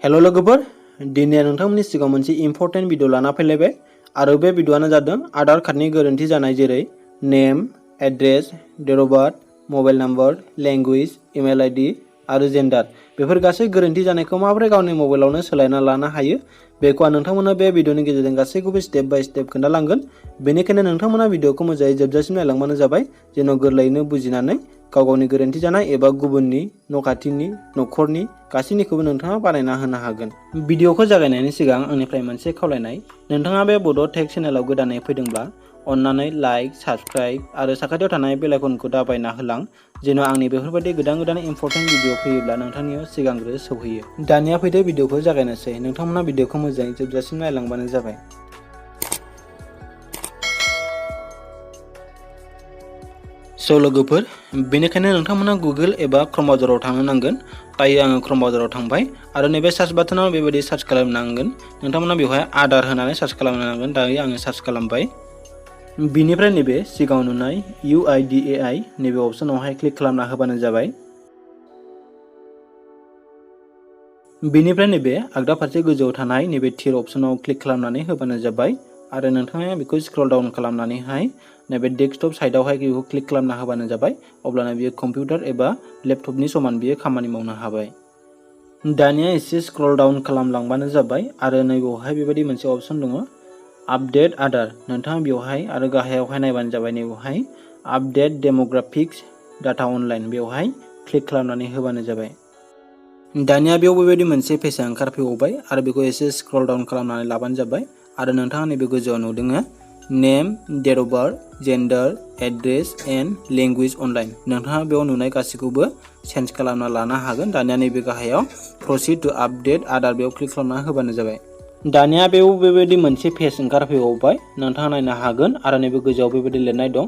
Hello लोगोफोर दिनै नोंथांमोननि सिगाङाव मोनसे इम्पोर्टेन्ट भिडिअ लाना फैलायबाय आरो बे भिडिअआनो जादों आधार कार्डनि गोरोन्थि जानाय जेरै name address date of birth mobile number language email ID आरो जेन्डार बेफोर गासै गोरोन्थि जानायखौ माबोरै गावनि मबाइलावनो सोलायना लानो हायो बेखौ आं नोंथांमोननो बे भिडिअनि गेजेरजों गासैखौबो स्टेप बाय स्टेप खोन्थालांगोन बेनिखायनो नोंथांमोना भिडिअखौ मोजाङै जोबजासिम नायलांबानो जाबाय जेन' गोरलैयैनो बुजिनानै गावनि गोरोन्थि जानाय एबा गुबुननि न' खाथिनि न'खरनि गासैनिखौबो नोंथाङा बानायना होनो हागोन। भिडिअखौ जागायनायनि सिगां आंनिफ्राय मोनसे खावलायनाय नोंथाङा बे बड' टेक चेनेलाव गोदानै फैदोंब्ला अन्नानै लाइक साबस्क्राइब आरो साखाथियाव थानाय बेल आइकनखौ दाबायना होलां जेन' आंनि बेफोरबायदि गोदान इम्पोर्टेन्ट भिडिअ फैयोब्ला नोंथांनियाव सिगांग्रो सौहैयो। दानिया फैदो भिडिअखौ जागायनोसै नोंथांमोना भिडिअखौ मोजाङै जोबजासिम नायलांबानो जाबाय। स' लोगोफोर बेनिखायनो नोंथांमोना गुगोल एबा क्रोम ब्राउजाराव थांनो नांगोन दायो आङो क्रोम ब्राउजाराव थांबाय आरो नैबे सार्च बाटनाव बेबायदि सार्च खालामनांगोन नोंथांमोना बेवहाय आधार होनानै सार्च खालामनांगोन दायो आङो सार्च खालामबाय बिनिफ्राय नैबे सिगाङाव नुनाय UIDAI नैबे अपसनावहाय क्लिक खालामना होबानो जाबाय बिनिफ्राय नैबे आगदा फारसे गोजौआव थानाय नैबे थिर अपसनाव क्लिक खालामनानै होबानो जाबाय आरो नोंथाङा बेखौ स्क्रल डाउन खालामनानैहाय नैबे डेस्कटप साइडआवहाय बेखौ क्लिक खालामना होबानो जाबाय अब्लाना बियो कम्पिउटार एबा लैपटपनि समान बियो खामानि मावनो हाबाय। दानिया एसे स्क्रल डाउन खालामलांबानो जाबाय आरो नैबेवहाय बेबायदि मोनसे अपसन दङ आपडेट आधार नोंथाङा बेवहाय आरो गाहायावहाय नायबानो जाबाय नैबेवहाय आपडेट डेमोग्राफिक्स डाटा अनलाइन बेवहाय क्लिक खालामनानै होबानो जाबाय। दानिया बेयाव बेबायदि मोनसे पेजआ ओंखारफैबावबाय आरो बेखौ एसे स्क्रल डाउन खालामनानै लाबानो जाबाय आरो नोंथाङा नैबे गोजौआव नुदों name date of birth gender address and language online नोंथाङा बेयाव नुनाय गासैखौबो चेन्ज खालामना लानो हागोन। दानिया नैबे गाहायाव प्रसिड टु आपडेट आधार बेयाव क्लिक खालामना होबानो जाबाय। दानिया बेयाव बेबायदि मोनसे पेज ओंखारफैबावबाय नोंथाङा नायनो हागोन आरो नैबे गोजौआव बेबायदि लिरनाय दं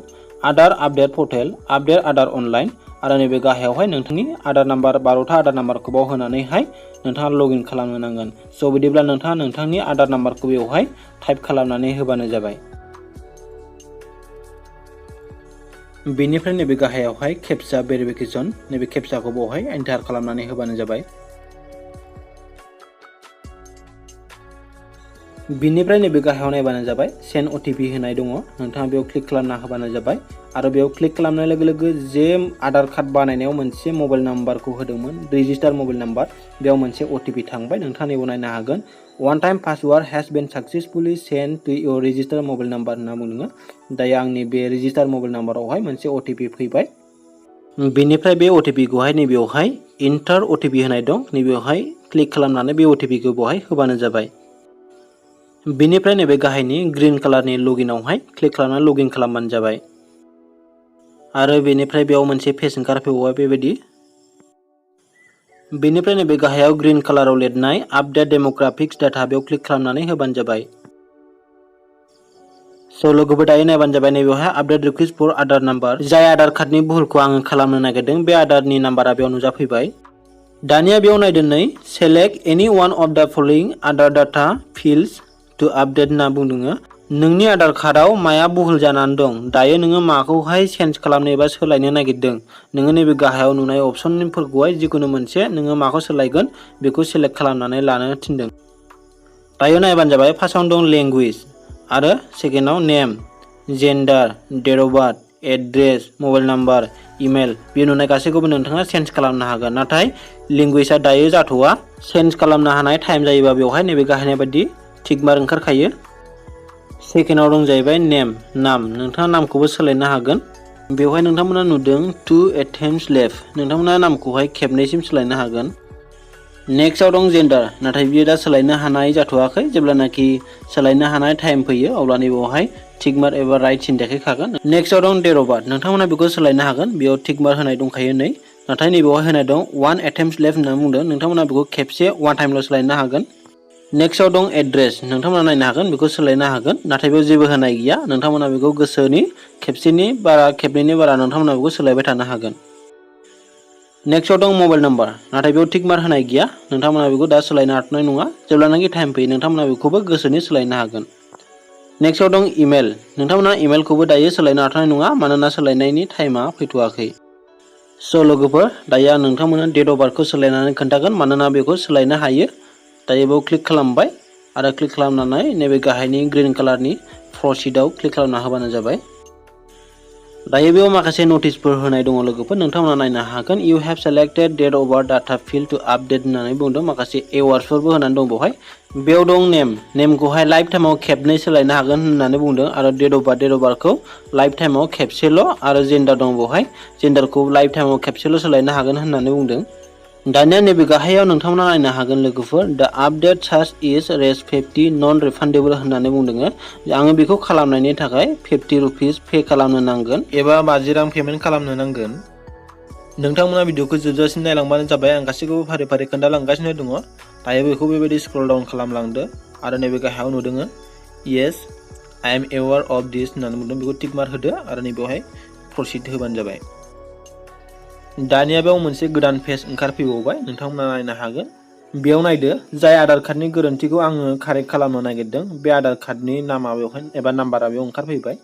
Aadhaar update portal update Aadhaar online आरो नैबे गाहायावहाय नोंथांनि आधार नाम्बार 12था आधार नाम्बारखौ बाव होनानैहाय नोंथाङा लगइन खालामनो नांगोन। स' बिदिब्ला नोंथाङा नोंथांनि आधार नाम्बारखौ बेवहाय टाइप खालामनानै होबानो जाबाय। बेनिफ्राय नैबे गाहायावहाय केपचा भेरिफिकेसन नैबे केपचाखौ बावहाय एन्टार खालामनानै होबानो जाबाय। बिनिफ्राय नैबे गाहायाव नायबानो जाबाय सेन्ड OTP होनाय दङ नोंथाङा बेयाव क्लिक खालामना होबानो जाबाय आरो बेयाव क्लिक खालामनाय लोगो लोगो जे आधार कार्ड बानायनायाव मोनसे मबाइल नाम्बारखौ होदोंमोन रेजिस्टार मबाइल नाम्बार बेयाव मोनसे OTP थांबाय नोंथाङा नैबेयाव नायनो हागोन one time password has been successfully send to your register mobile number होनना बुंदों। दायो आंनि बे रेजिस्टार मबाइल नाम्बारावहाय मोनसे OTP फैबाय बेनिफ्राय बे OTP खौहाय नैबेयावहाय इन्टार OTP होनाय दं नैबेयावहाय क्लिक खालामनानै बे OTP खौ बेवहाय होबानो जाबाय। बेनिफ्राय नैबे गाहायनि ग्रीन कालारनि लगिनआवहाय क्लिक खालामनानै लगिन खालामबानो जाबाय आरो बेनिफ्राय बेयाव मोनसे पेज ओंखारफैबावबाय बेबायदि बेनिफ्राय नैबे गाहायाव ग्रीन कालाराव लिरनाय आपडेट डेमोग्राफिक्स डाटा बेयाव क्लिक खालामनानै होबानो जाबाय। स' लोगोफोर दायो नायबानो जाबाय नैबेयावहाय update request for Aadhaar number जाय आधार कार्डनि भुलखौ आङो खालामनो नागिरदों बे आधारनि नाम्बारा बेयाव नुजाफैबाय। दानिया बेयाव नायदों नै select any one of the following Aadhaar data fields to update होनना बुंदों नोंनि आधार कार्डआव माया भुल जानानै दं दायो नोङो माखौहाय चेन्ज खालामनो एबा सोलायनो नागिरदों नोङो नैबे गाहायाव नुनाय अपसनफोरखौहाय जिखुनु मोनसे नोङो माखौ सोलायगोन बेखौ सेलेक्ट खालामनानै लानो थिनदों। दायो नायबानो जाबाय फार्स्टआव दं लैंग्वेज आरो सेकेन्डआव name gender date of birth address mobile number email बे नुनाय गासैखौबो नोंथाङा चेन्ज खालामनो हागोन नाथाय लैंग्वेजआ दायो जाथ'वा चेन्ज खालामनो हानाय टाइम जायोबा बेवहाय नैबे गाहायनाय बायदि टिक मार्क ओंखारखायो। सेकेन्डआव दं जाहैबाय नेम नाम नोंथाङा नामखौबो सोलायनो हागोन बेवहाय नोंथांमोना नुदों 2 attempts left नोंथांमोना नामखौहाय खेबनैसिम सोलायनो हागोन। नेक्स्टआव दं जेन्डार नाथाय बियो दा सोलायनो हानाय जाथ'वाखै जेब्लानाखि सोलायनो हानाय टाइम फैयो अब्ला नैबेवहाय टिक मार्क एबा राइट सिन देखायखागोन। नेक्स्टआव दं डेट अफ बार्थ नोंथांमोना बेखौ सोलायनो हागोन बेयाव टिक मार्क होनाय दंखायो नै नाथाय नैबेवहाय होनाय दं 1 attempts left होनना बुंदों नोंथांमोना बेखौ खेबसे वान टाइमल' सोलायनो हागोन। नेक्स्टआव दं एड्रेस नोंथांमोना नायनो हागोन बेखौ सोलायनो हागोन नाथाय बेयाव जेबो होनाय गैया नोंथांमोना बेखौ गोसोनि खेबसेनि बारा खेबनैनि बारा नोंथांमोना बेखौ सोलायबाय थानो हागोन। नेक्स्टआव दं मबाइल नाम्बार नाथाय बेयाव टिक मार्क होनाय गैया नोंथांमोना बेखौ दा सोलायनो हाथ'नाय नङा जेब्लानाखि टाइम फैयो नोंथांमोना बेखौबो गोसोनि सोलायनो हागोन। नेक्स्टआव दं इमेल नोंथांमोना इमेलखौबो दायो सोलायनो हाथ'नाय नङा मानोना सोलायनायनि टाइमा फैथ'वाखै। स' लोगोफोर दायो आं नोंथांमोननो डेट अफ बार्थखौ सोलायनानै खोन्थागोन मानोना बेखौ सोलायनो हायो दायो बेयाव क्लिक खालामबाय आरो क्लिक खालामनानै नैबे गाहायनि ग्रीन कालारनि प्रसिडआव क्लिक खालामना होबानो जाबाय। दायो बेयाव माखासे नटिसफोर होनाय दङ लोगोफोर, नोंथांमोना नायनो हागोन। You have selected date of birth data field to update होननानै बुंदों। माखासे एवार्डसफोरबो होनानै दं बेवहाय। बेयाव दं नेमखौहाय लाइफ टाइमाव खेबनै सोलायनो हागोन होननानै बुंदों आरो डेट अफ बार्थखौ लाइफ टाइमाव खेबसेल' आरो जेन्डार दं बेवहाय, जेन्डारखौ लाइफ टाइमाव खेबसेल' सोलायनो हागोन होननानै बुंदों। दानिया नैबे गाहायाव नोंथांमोना नायनो हागोन लोगोफोर, दा आपडेट चार्ज इज रेस 50 नन रिफान्डेबल होननानै बुंदों। आङो बेखौ खालामनायनि थाखाय 50 रुपिस पे खालामनो नांगोन एबा 50 रां पेमेन्ट खालामनो नांगोन। नोंथांमोना भिडिअखौ जोबजासिम नायलांबानो जाबाय। आं गासैखौबो फारि फारि खोन्थालांगासिनो दङ। दायो बेखौ बेबायदि स्क्रल डाउन खालामलांदो आरो नैबे गाहायाव नुदों yes I M aware of दिस होननानै बुंदों। बेखौ टिक मार्क होदो आरो नैबेवहाय प्रसिड होबानो जाबाय। दानिया बेयाव मोनसे गोदान पेज ओंखारफैबावबाय, नोंथांमोना नायनो हागोन। बेयाव नायदो, जाय आधार कार्डनि गोरोन्थिखौ आङो कारेक्ट खालामनो नागिरदों बे आधार कार्डनि नामा बेवहाय एबा नाम्बारा बेयाव ओंखारफैबाय।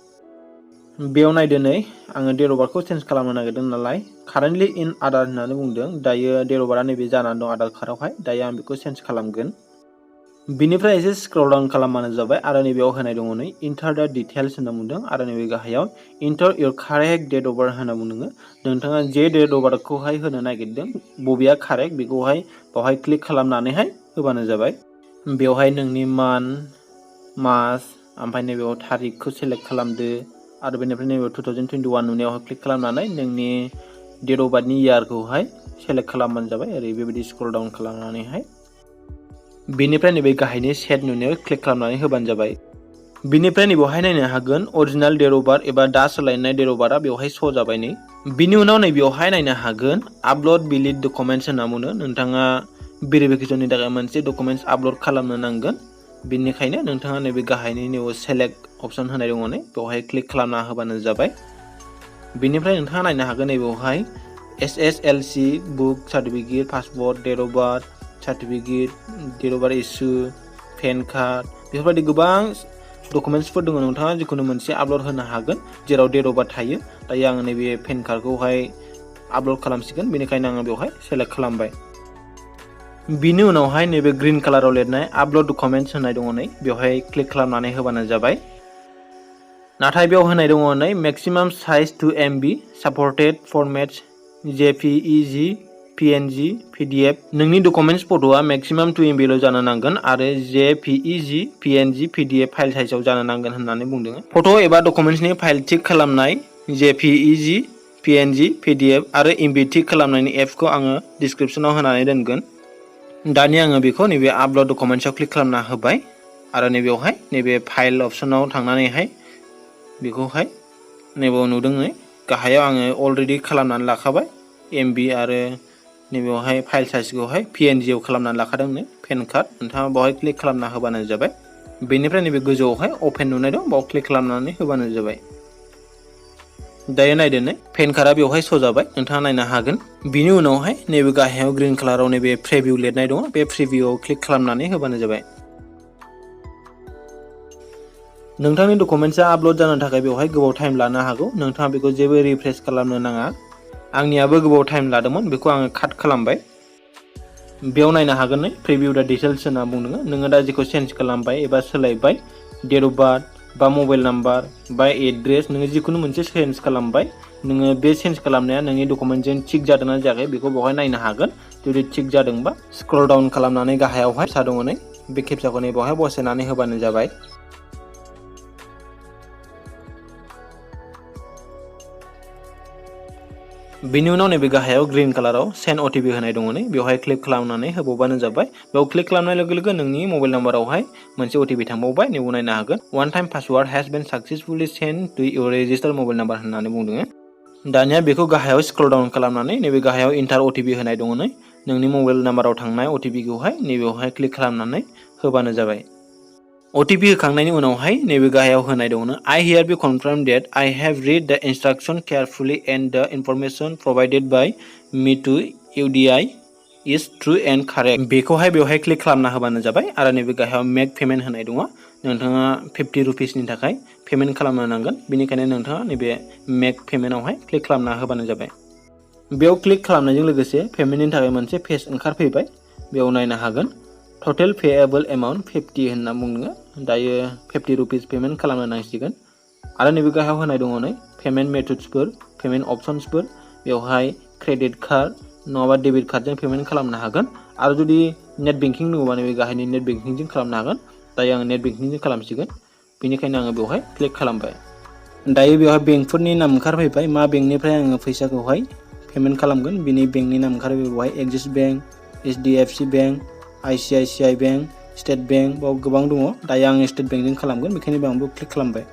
बेयाव नायदो, नै आङो डेट अफ बार्थखौ चेन्ज खालामनो नागिरदों नालाय कारेन्टलि इन आधार होननानै बुंदों। दायो डेट अफ बार्थआ नैबे जानानै दं आधार कार्डआवहाय। दायो आं बेखौ चेन्ज खालामगोन। बिनिफ्राय एसे स्क्रल डाउन खालामबानो जाबाय आरो नैबेयाव होनाय दङ नै इन्टार दा डिटेल्स होनना बुंदों आरो नैबे गाहायाव enter your correct date of birth होनना बुंदों। नोंथाङा जे डेट अफ बार्थखौहाय होनो नागिरदों बबेया कारेक्ट बेखौहाय बावहाय क्लिक खालामनानैहाय होबानो जाबाय। बेवहाय नोंनि मान्थ, मास, ओमफ्राय नैबेयाव थारिखखौ सेलेक्ट खालामदो आरो बेनिफ्राय नैबेयाव 2021 नुनायावहाय क्लिक खालामनानै नोंनि डेट अफ बार्थनि इयारखौहाय सेलेक्ट खालामबानो जाबाय। ओरै बेबायदि स्क्रल डाउन खालामनानैहाय बेनिफ्राय नैबे गाहायनि सेट नुनायाव क्लिक खालामनानै होबानो जाबाय। बिनिफ्राय नैबेवहाय नायनो हागोन अरिजिनेल डेट अफ बार्थ एबा दा सोलायनाय डेट अफ बार्थआ बेवहाय श' जाबाय नै। बिनि उनाव नैबेवहाय नायनो हागोन आपल'ड भेलिड डकुमेन्टस होनना बुङो। नोंथाङा भेरिफिकेसननि थाखाय मोनसे डकुमेन्टस आपल'ड खालामनो नांगोन। बेनिखायनो नोंथाङा नैबे गाहायनि नैबे सेलेक्ट अपसन होनाय दङ नै बेवहाय क्लिक खालामना होबानो जाबाय। बेनिफ्राय नोंथाङा नायनो हागोन नैबेवहाय SSLC book certificate, passport, date of birth certificate, date of birth issue, pan card, बेफोरबायदि गोबां डकुमेन्टसफोर दङ। नोंथाङा जिखुनु मोनसे आपल'ड होनो हागोन जेराव डेट अफ बार्थ थायो। दायो आङो नैबे पेन कार्डखौहाय आपल'ड खालामसिगोन, बेनिखायनो आङो बेवहाय सेलेक्ट खालामबाय। बिनि उनावहाय नैबे ग्रीन कालाराव लिरनाय आपल'ड डकुमेन्टस होननाय दङ नै बेवहाय क्लिक खालामनानै होबानो जाबाय। नाथाय बेयाव होनाय दङ नै maximum size 2 MB, supported formats JPEG PNG PDF। नोंनि डकुमेन्टस फट'आ मेक्सिमाम 2 MB ल' जानो नांगोन आरो JPEG PNG PDF फाइल साइजआव जानो नांगोन होननानै बुंदों। फट' एबा डकुमेन्टसनि फाइल थिक खालामनाय JPEG PNG PDF आरो MB थिक खालामनायनि एपखौ आङो डिसक्रिपसनाव होनानै दोनगोन। दानिया आङो बेखौ नैबे आपल'ड डकुमेन्टसआव क्लिक खालामना होबाय आरो नैबेवहाय नैबे फाइल अपसनाव थांनानैहाय बेखौहाय नैबेयाव नुदों नै गाहायाव आङो अलरेडि खालामनानै लाखाबाय MB आरो नैबेयावहाय फाइल साइजखौहाय PNG आव खालामनानै लाखादों नै पेन कार्ड। नोंथाङा बावहाय क्लिक खालामना होबानो जाबाय। बेनिफ्राय नैबे गोजौआवहाय अपेन नुनाय दं बाव क्लिक खालामनानै होबानो जाबाय। दायो नायदो नै पेन कार्डआ बेवहाय श' जाबाय, नोंथाङा नायनो हागोन। बिनि उनावहाय नैबे गाहायाव ग्रीन कालाराव नैबे प्रिभिउ लिरनाय दङ, बे प्रिभिउआव क्लिक खालामनानै होबानो जाबाय। नोंथांनि डकुमेन्टसा आपल'ड जानो थाखाय बेवहाय गोबाव टाइम लानो हागौ। नोंथाङा बेखौ जेबो रिफ्रेश खालामनो नाङा। आंनियाबो गोबाव टाइम लादोंमोन, बेखौ आङो काट खालामबाय। बेयाव नायनो हागोन नै प्रिभिउ दा डिटेल्स होनना बुंदों। नोङो दा जेखौ चेन्ज खालामबाय एबा सोलायबाय डेट अफ बार्थ बा मबाइल नाम्बार बा एड्रेस, नोङो जिखुनु मोनसे चेन्ज खालामबाय। नोङो बे चेन्ज खालामनाया नोंनि डकुमेन्टजों थिक जादोंना जायाखै बेखौ बेवहाय नायनो हागोन। जुदि थिक जादोंबा स्क्रल डाउन खालामनानै गाहायावहाय सा दङ नै बे केपचाखौ नै बेवहाय बसायनानै होबानो जाबाय। बिनि उनाव नैबे गाहायाव ग्रीन कालाराव सेन्ड OTP होनाय दङ नै बेवहाय क्लिक खालामनानै होबावबानो जाबाय। बेयाव क्लिक खालामनाय लोगो लोगो नोंनि मबाइल नाम्बारावहाय मोनसे OTP थांबावबाय, नैबेयाव नायनो हागोन one time password has been successfully send to your registered mobile number होननानै बुंदों। दानिया बेखौ गाहायाव स्क्रल डाउन खालामनानै नैबे गाहायाव इन्टार OTP होनाय दङ नै नोंनि मबाइल नाम्बाराव थांनाय OTP खौहाय नैबेयावहाय क्लिक खालामनानै होबानो जाबाय। OTP होखांनायनि उनावहाय नैबे गाहायाव होनाय दङ I hereby confirm that I have read the instruction carefully and the information provided by me to UDI is true and correct। बेखौहाय बेवहाय क्लिक खालामना होबानो जाबाय आरो नैबे गाहायाव मेक पेमेन्ट होनाय दङ। नोंथाङा 50 रुपिसनि थाखाय पेमेन्ट खालामनो नांगोन, बेनिखायनो नोंथाङा नैबे मेक पेमेन्टआवहाय क्लिक खालामना होबानो जाबाय। बेयाव क्लिक खालामनायजों लोगोसे पेमेन्टनि थाखाय मोनसे पेज ओंखारफैबाय, बेयाव नायनो हागोन। टटेल पेएबल एमाउन्ट 50 होनना बुङो दायो 50 रुपिस पेमेन्ट खालामनो नांसिगोन आरो नैबे गाहायाव होनाय दङ नै पेमेन्ट मेथड्सफोर पेमेन्ट अपसन्सफोर बेवहाय क्रेडिट कार्ड नङाबा डेबिट कार्डजों पेमेन्ट खालामनो हागोन आरो जुदि नेट बेंकिं दङबा नैबे गाहायनि नेट बेंकिंजों खालामनो हागोन दायो आं नेट बेंकिंजों खालामसिगोन बेनिखायनो आङो बेवहाय क्लिक खालामबाय दायो बेवहाय बेंकफोरनि नाम ओंखारफैबाय मा बेंकनिफ्राय आङो फैसाखौहाय पेमेन्ट खालामगोन बिनि बेंकनि नाम ओंखारफैबाय बेवहाय axis bank HDFC bank ICICI bank state bank बाव गोबां दङ दायो आं स्टेट बेंकजों खालामगोन बेखायनो आंबो क्लिक खालामबाय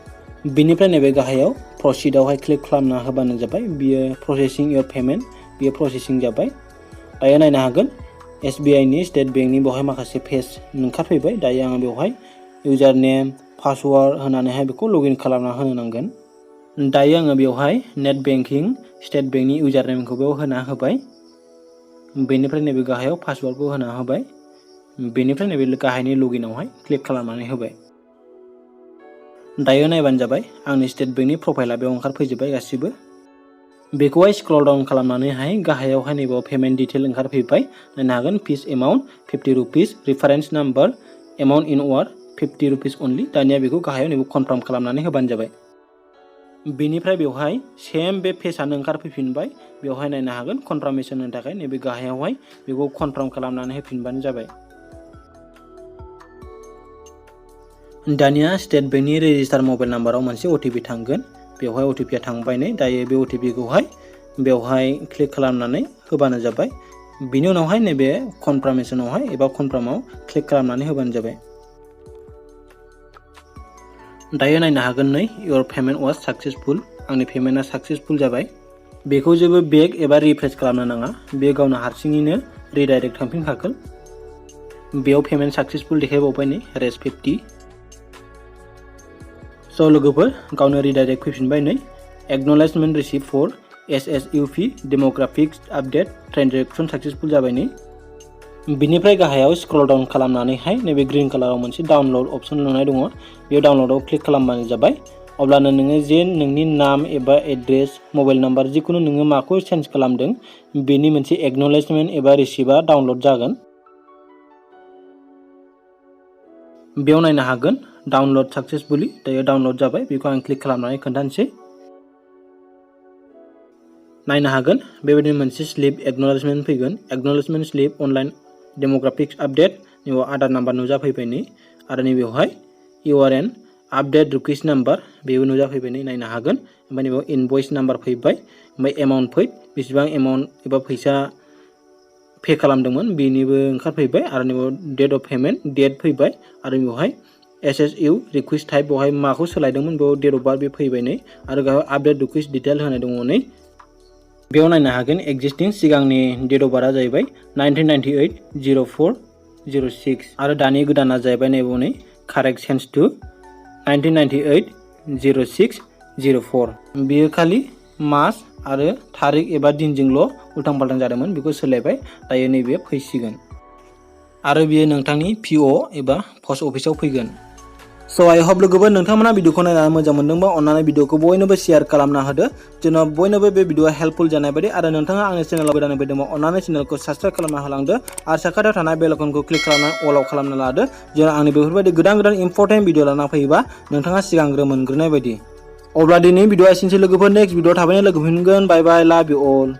बिनिफ्राय नैबे गाहायाव प्रसिडआवहाय क्लिक खालामना होबानो जाबाय बियो प्रसेसिं योर पेमेन्ट बियो प्रसेसिं जाबाय दायो नायनो हागोन SBI नि स्टेट बेंकनि बेवहाय माखासे पेज ओंखारफैबाय दायो आं बेवहाय इउजार नेम पासवार्ड होनानैहाय बेखौ लगइन खालामना होनो नांगोन दायो आङो बेवहाय नेट बेंकिं स्टेट बेंकनि इउजार नेमखौ बेयाव होना होबाय बेनिफ्राय नैबे गाहायाव पासवार्डखौ होना होबाय बेनिफ्राय नैबे गाहायनि लगइनआवहाय क्लिक खालामनानै होबाय दायो नायबानो जाबाय आंनि स्टेट बेंकनि प्रफाइला बेयाव ओंखारफैजोबबाय गासिबो बेखौहाय स्क्रल डाउन खालामनानैहाय गाहायावहाय नैबेयाव पेमेन्ट डिटेल ओंखारफैबाय नायनो हागोन fees amount 50 rupees reference number amount in word 50 rupees only दानिया बेखौ गाहायाव नैबे कनफार्म खालामनानै होबानो जाबाय बेनिफ्राय बेवहाय सेम बे पेजआनो ओंखारफैफिनबाय बेवहाय नायनो हागोन कनफार्मेसन होनो थाखाय नैबे गाहायावहाय बेखौ कनफार्म खालामनानै होफिनबानो जाबाय दानिया स्टेट बेंकनि रेजिस्टार मबाइल नाम्बाराव मोनसे OTP थांगोन बेवहाय OTP आ थांबाय नै दायो बे OTP खौहाय बेवहाय क्लिक खालामनानै होबानो जाबाय बिनि उनावहाय नैबे कनफार्मेसनावहाय एबा कनफार्माव क्लिक खालामनानै होबानो जाबाय दायो नायनो हागोन नै योर पेमेन्ट वाज सक्सेसफुल आंनि पेमेन्टआ सक्सेसफुल जाबाय बेखौ जेबो बेक एबा रिफ्रेश खालामनो नाङा बे गावनो हारसिङैनो रिडाइरेक्ट थांफिनखागोन बेयाव पेमेन्ट सक्सेसफुल देखायबावबाय नै रेस 50 स' लोगोफोर गावनो रिडाइरेक्ट फैफिनबाय नै acknowledgement receive for SSUP demographics update transaction successful जाबाय नै बिनिफ्राय गाहायाव स्क्रल डाउन खालामनानैहाय नैबे ग्रीन कालाराव मोनसे डाउनलड अपसन नुनाय दङ बेयाव डाउनलडआव क्लिक खालामबानो जाबाय अब्लानो नोङो जे नोंनि नाम एबा एड्रेस मबाइल नाम्बार जिखुनु नोङो माखौ चेन्ज खालामदों बेनि मोनसे एक्न'लेजमेन्ट एबा रिसिप्टआ डाउनलड जागोन बेयाव नायनो हागोन डाउनलड सक्सेसफुली दायो डाउनलड जाबाय बेखौ आं क्लिक खालामनानै खोन्थानोसै नायनो हागोन बेबायदिनो मोनसे स्लिप एक्न'लेजमेन्ट फैगोन acknowledgement slip online demographics update नैबेयाव आधार नाम्बार नुजाफैबाय नै आरो नैबेयावहाय URN आपडेट रिकुवेस्ट नाम्बार बेबो नुजाफैबाय नै नायनो हागोन ओमफ्राय नैबेयाव इनभइस नाम्बार फैबाय ओमफ्राय एमाउन्ट फै बेसेबां एमाउन्ट एबा फैसा पे खालामदोंमोन बेनिबो ओंखारफैबाय आरो नैबेयाव डेट अफ पेमेन्ट डेट फैबाय आरो बेवहाय SSU रिकुवेस्ट टाइप बेवहाय माखौ सोलायदोंमोन बेयाव डेट अफ बार्थ बे फैबाय नै आरो गाहायाव आपडेट रिकुवेस्ट डिटेल होनाय दङ नै बेयाव नायनो हागोन एक्जिस्टिं सिगांनि डेट अफ बार्थआ जाहैबाय 1998-04-06 आरो दानि गोदाना जाहैबाय नैबेयाव नै कारेक्ट चेन्ज टु 1998-06-04 बेयो खालि मास आरो थारिख एबा दिनजोंल' उल्टां फाल्टां जादोंमोन बेखौ सोलायबाय दायो नैबे फैसिगोन आरो बेयो नोंथांनि PO एबा पस्ट अफिसाव फैगोन स' आइ हप लोगोफोर नोंथांमोना भिडिअखौ नायनानै मोजां मोनदोंबा अन्नानै भिडिअखौ बयनोबो शेयार खालामना होदो जेन' बयनोबो बे भिडिअआ हेल्पफुल जानाय बायदि आरो नोंथाङा आंनि चेनेलाव गोदानै फैदोंबा अन्नानै चेनेलखौ साबस्क्राइब खालामना होलांदो आरो साखाथियाव थानाय बेल आइकनखौ क्लिक खालामनानै अलाव खालामना लादो जेन' आंनि बेफोरबायदि गोदान इम्पर्टेन्ट भिडिअ लाना फैयोबा नोंथाङा सिगांग्रो मोनग्रोनाय बायदि अब्ला दिनै भिडिअआ एसेनोसै लोगोफोर नेक्स्ट भिडिअ थाबैनो लोगो मोनगोन बाय बाय लाभ इउ अल